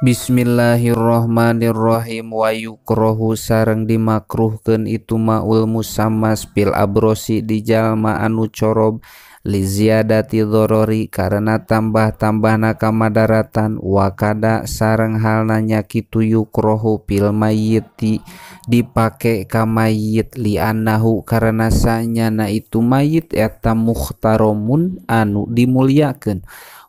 Bismillahirrahmanirrahim. Wa yukrohu sareng dimakruhkeun itu maul musammas pil abrosi di jalma anu corob li ziyadati dzorori karena tambah-tambahna kamadaratan wa kada sareng halna nya kitu yukrohu pil mayyiti dipake ka mayyit li annahu karena sanyana itu mayyit eta mukhtaromun anu dimuliakeun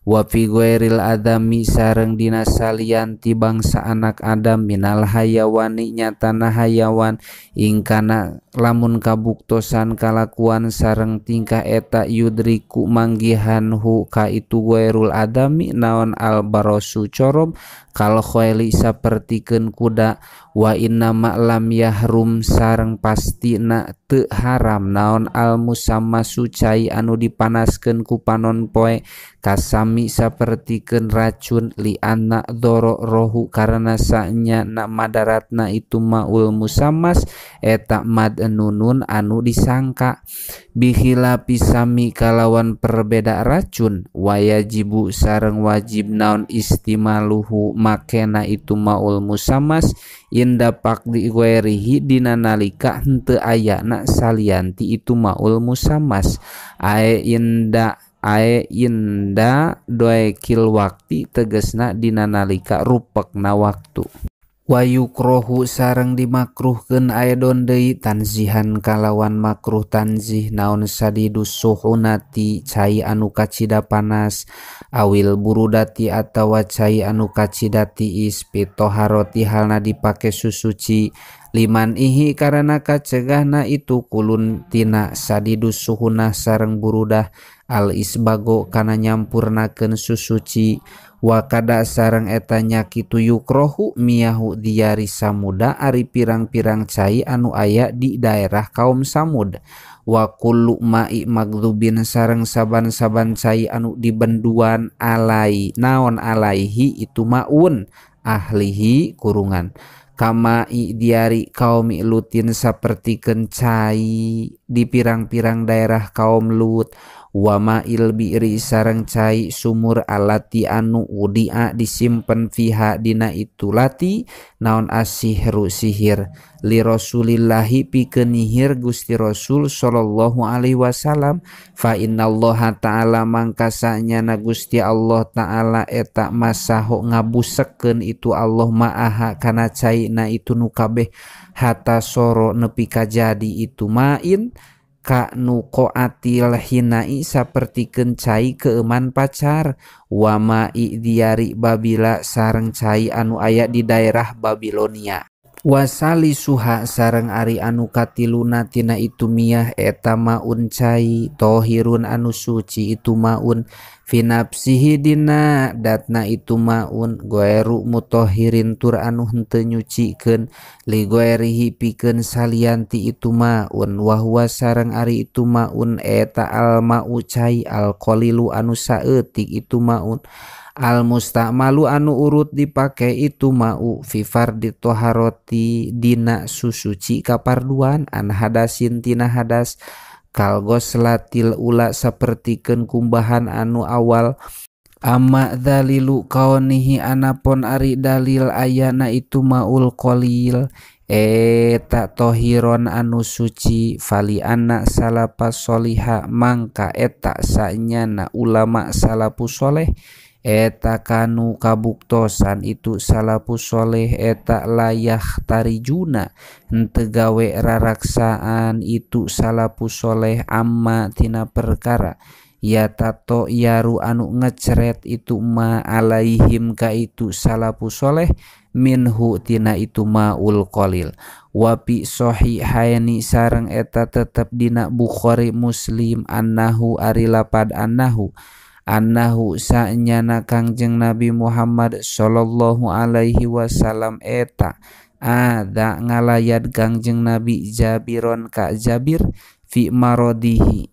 wa fi ghairil adami sareng dina salian ti bangsa anak Adam minal hayawani nyatana hayawan ingkana lamun kabuktosan kalakuan sareng tingkah eta yudriku manggihan hu ka itu ghairul adami naon al barosu corob kal khaili sapertikeun kuda wa inna ma lam yahrum sareng pastina teu haram naon al musammasu cai anu dipanaskeun ku panon poe kasami sapertikeun racun li anna dzoro rohu karena sanya na madaratna itu maul musammas eta madnunun anu disangka bikhilafi sami kalawan perbeda racun wayajibu sareng wajib naon istimaluhu makena itu maul musammas inda paqdi ghairihi dina nalika henteu ayana salianti itu maul musammas ae inda doekil wakti tegesna dina nalika rupekna waktu. Wa yukrohu sareng dimakruhkeun aedon deui tanzihan kalawan makruh tanzih naon sadidus suhunati cai anu kacida panas awil burudati atawa cai anu kacida tiis pitoharoti halna dipake susuci liman ihi karena kacegahna itu kulun tina sadidus suhunah sareng burudah al isbago kana nyampurnakeun susuci wa kada sareng eta nya kitu yukrohu miyahu diari samuda ari pirang-pirang cai anu aya di daerah kaum Samud wa kullu ma'i magdzubin sareng saban-saban cai anu dibenduan alai naon alaihi itu maun ahlihi kurungan kama diari kaum Lutin sapertikeun cai di pirang-pirang daerah kaum Lut wa ma'il bi'ri sareng cai sumur alati anu wudi'a disimpen fiha dina itu lati naon asihru sihir li rasulillahi pikeun nyihir Gusti Rasul sallallahu alaihi wasallam fa innallaha ta'ala mangkasanyana Gusti Allah ta'ala eta masaho ngabusekeun itu Allah ma'aha kana caina itu nu kabeh hatta soro nepi ka jadi itu main ka nu qoatil hinai sapertikeun cai keeman pacar wa ma'i diari Babila sareng cai anu aya di daerah Babilonia wasali suha sareng ari anu katiluna tina itu miyah eta maun cai tohirun anu suci itu maun finapsihi dina datna itu maun goeru mutohirin tur anu henteu nyucikeun li goerihi pikeun salianti itu maun wahwa sareng ari itu maun eta al mau cai al qalilu anu saeutik itu maun al musta'malu anu urut dipake itu mau fi fardi toharoti dina susuci kaparduan an hadasin tina hadas kalgoslatil ula sapertikeun kumbahan anu awal amma dalilu kaonihi anapon ari dalil ayana itu maul qalil eta tohiron anu suci fali anak salapa soliha mangka eta sanyana ulama salapu soleh eta kanu kabuktosan itu salapu soleh eta layah tarijuna henteu gawe raraksaan itu salapu soleh amma tina perkara ya tato yaru anu ngeceret itu ma alaihim ka itu salapu soleh minhu tina itu maul qalil wa fi sahihaini sareng eta tetep dina Bukhari Muslim annahu ari lapad annahu annahu sanyana Kangjeng Nabi Muhammad sallallahu alaihi wasallam eta ada ngalayat Kangjeng Nabi Jabiron ka Jabir fi marodihi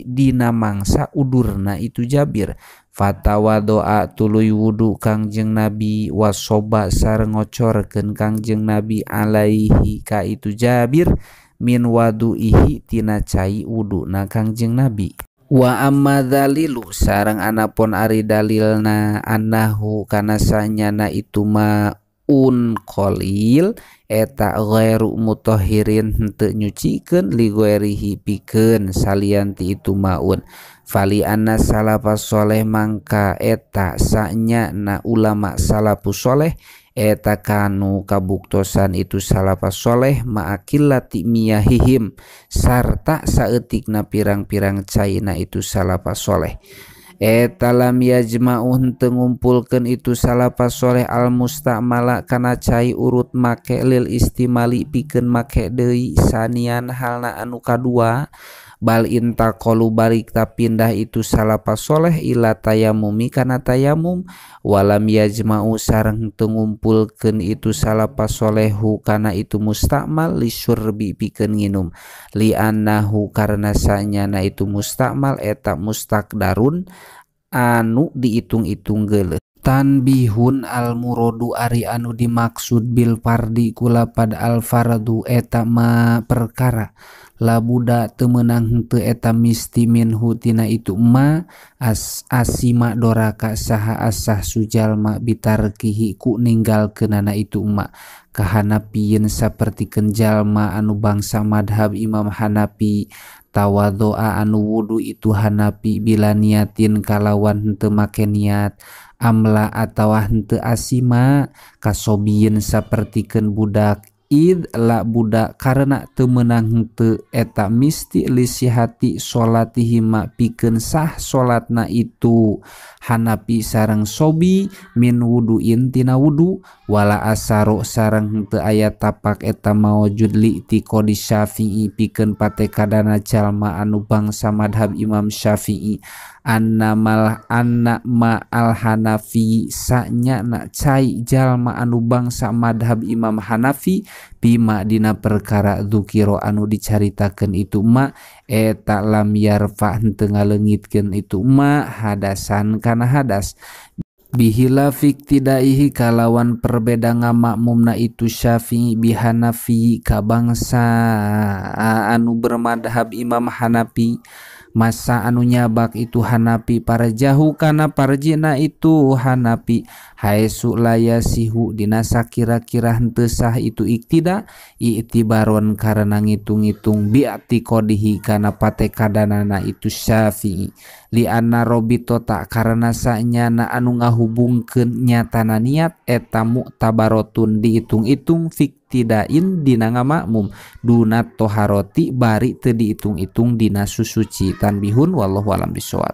dina mangsa udurna itu Jabir fatawa doa tuluy wudu Kangjeng Nabi wasoba sareng ngocorkeun Kangjeng Nabi alaihi ka itu Jabir min waduihi tina cai wuduna Kangjeng Nabi. Wa amma dalilu sareng anapun ari dalilna annahu kana sanyana itu ma un qalil eta ghairu mutahhirin henteu nyucikeun li ghairihi pikeun salian ti itu maun fali anna salafas soleh mangka eta sanyana ulama salafus soleh eta kanu kabuktosan itu salafas soleh ma'akillati miyahihim sarta saeutikna pirang-pirang caina itu salafas soleh eta lam yajma'u henteu ngumpulkeun itu salafas soleh al mustamala kana cai urut make lil istimali pikeun make deui sanian halna anu kadua bal intaqalu balik ta pindah itu salafas soleh ila tayamumi kana tayamum walam yajma'u sareng teu ngumpulkeun itu salafas solehu kana itu mustakmal li syurbi pikeun nginum li annahu karena sanyana itu mustakmal eta mustaqdarun anu diitung-itung geuleuh. Tanbihun al muradu ari anu dimaksud bil fardi kulapad al fardu eta ma perkara labuda teu meunang henteu eta misti minhu tina itu ma as asima doraka saha asah sujalma bitarkihi ku ninggalkeunana itu ma kahanapieun sapertikeun jalma anu bangsa madhab Imam Hanafi tawadhoa anu wudu itu Hanafi bila niatin kalawan henteu make niat amla atawa henteu asima kasobieun sapertikeun budak id la budak karena teu meunang henteu eta misti lisihati solatihima pikeun sah solatna itu Hanafi sareng sobi min wuduin tina wudu wala asaro sareng henteu aya tapak eta maujud li i'tiqadi Syafi'i pikeun patekadana jalma anu bangsa madhab Imam Syafi'i anna mal anna ma al Hanafi sanyana cai jalma anu bangsa madhab Imam Hanafi bima dina perkara dzukira anu dicaritakeun itu ma eta lam yarfa henteu ngaleungitkeun itu ma hadasan kana hadas bihilafik tidaihi kalawan perbeda ngamakmumna itu Syafi'i bihanafi ka bangsa anu bermadhab Imam Hanafi masa anu nyabak itu Hanafi parjahu kana parjina itu Hanafi haesu layasihu dina sakira-kira henteu sah itu iktida i'tibaron karena ngitung-ngitung bi'tiqadihi kana patekadanana itu Syafi'i li anna robito tak karena sanyana anu ngahubungkeun nyatana niat eta muktabarotun dihitung-hitung fiktidain dina ngamakmum duna toharoti bari teu dihitung-hitung dina susuci. Tanbihun wallahu alam bisawab.